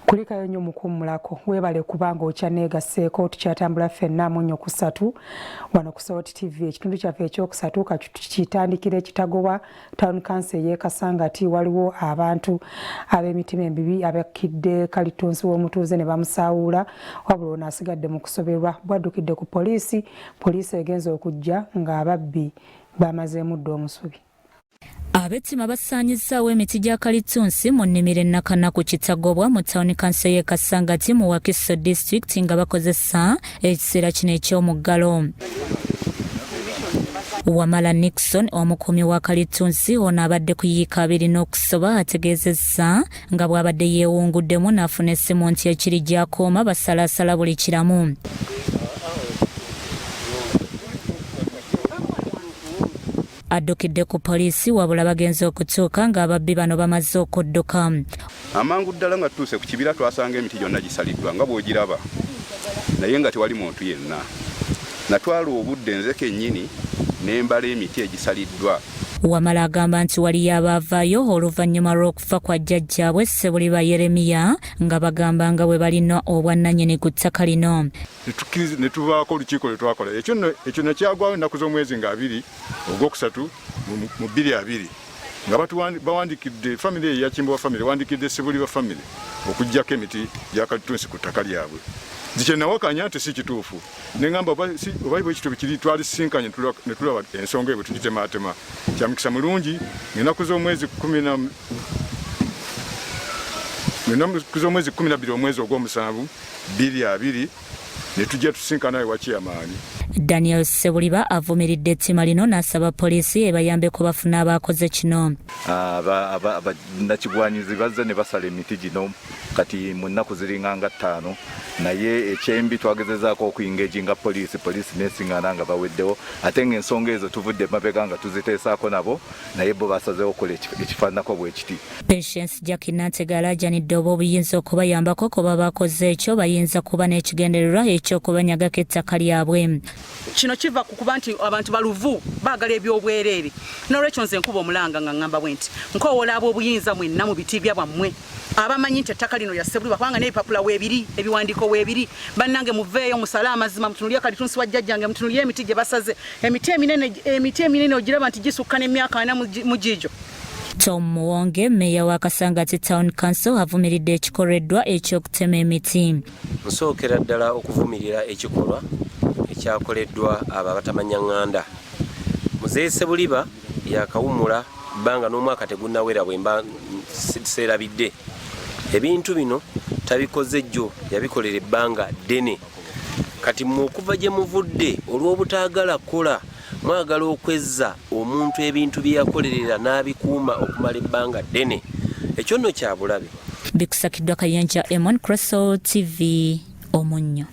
Kulikayo nnyo mukuwummulako. Weebale kuba nga okyaneegasseeko. Tukyatambula ffenna munnyo ku ssatu wano ku Salt TV. Ekitundu kyaffe ekyokusatu kakitandikira ekitagoba Town Council ey'e Kasangati. Waliwo abantu ab'emitima emibi abakkidde kalitunsi w'omutuuze ne bamusaawuula, wabula ono asigadde mu kusoberwa. Bwaddukidde ku poliisi, poliisi egenze okujja ng'ababbi bamazeemu dda omusubi. Ab'ettima basaanyizzaawo emiti gya kalitunsi mu nnimiro e Nakanaku Kitagobwa mu tawuni kanso y'e Kasangati mu Wakiso disitulikiti nga bakozesa ekiseera kino eky'omuggalo. Wamala Nixon omukuumi wa kalitunsi ono abadde ku yiika abiri n'okusoba ategeezezza nga bw'abadde yeewunguddemu n'afuna essimu nti ekiri gy'akooma basalaasala buli kiramu. Addukidde ku poliisi wabula bagenze okutuuka ng'ababbi bano bamaze okudduka. Amangu ddala nga tutuuse ku kibira twasanga emiti gyonna gisaliddwa nga bw'ogiraba naye nga tewali muntu yenna. Natwala obudde nze kennyini ne mbala emiti egisaliddwa. Wamala agamba nti waliyo abaavaayo oluvannyuma lw'okufa kwa jjajjaabwe Ssebuliba Yeremiya nga bagamba nga bwe balina obwannannyini ku ttaka lino. Ne tubaako olukiiko lwe twakola. Ekyo nno, ekyo nakyagwawo ennaku z'omwezi nga abiri ogwokusatu mu 2020 nga bawandikidde famire eyo eyakimbowa famire wandikidde Ssebuliba famire okuggyako emiti gya kalitunsi ku ttaka lyabwe. Nze kye nawakanya nti si kituufu ne ŋŋamba oba bwe kityo kiri twalisisinkanye ne tulaba ensonga eyo bwe tugitemaatema. Kya mukisa mulungi ng'ennaku z'omwezi kkumi na ennaku z'omwezi 12 omwezi ogw'omusanvu 2020 ne tujja tusinkana ewa ceyamaani. Daniel Ssebuliba avumiridde ettima lino n'asaba poliisi ebayambeko bafune abaakoze kino. Bannakigwanyizi bazze ne basala emiti gino kati mu nnaku ziringa nga ttaano naye ekyembi twagezezaako okuingeginga poliisi, poliisi n'esingana nga baweddewo ate ng'ensonga ezo tuvudde emabega nga tuziteesaako nabo naye bo basazeewo okukola ekifaananako bwe kiti. Patience Jackie Nantege alaajanidde oba obuyinza okubayambako kuba bakoze ekyo bayinza kuba n'ekigendererwa eky'okubanyagako ettaka lyabwe. Kino kiva ku kuba nti abantu baluvu baagala eby'obwereere. N'olwekyo nze nkuba omulanga nga ŋŋamba bwe nti nkoowoola ab'obuyinza mwenna mu bitiibya bwammwe abamanyi nti ettaka lino lya Ssebuliba kubanga n'ebipapula weebiri, ebiwandiiko weebiri. Bannange muveeyo musale amazima, mutunulire kalitunsi wa jjajjange, mutunulire emiti gye basaze, emiti eminene, emiti eminene ogiraba nti gisukka n'emyaka ana mu giigyo. Tom Muwonge, mmeeya wa Kasangati Town Council avumiridde ekikoleddwa eky'okutema emiti. Nsookera ddala okuvumirira ekikolwa ekyakoleddwa abo abatamanya ng'anda. Muzeeyi Ssebuliba yakawummula bbanga n'omwaka tegunnawera bwe mba seerabidde. Ebintu bino tabikoze jjo, yabikolera ebbanga ddene. Kati mmwe okuva gye muvudde olw'obutaagala kukola mwagala okwezza omuntu ebintu bye yakolerera n'abikuuma okumala ebbanga ddene. Ekyo nno kya bulabe. Bikusakiddwa Kayanja Emon, Crystal TV, Omunnyo.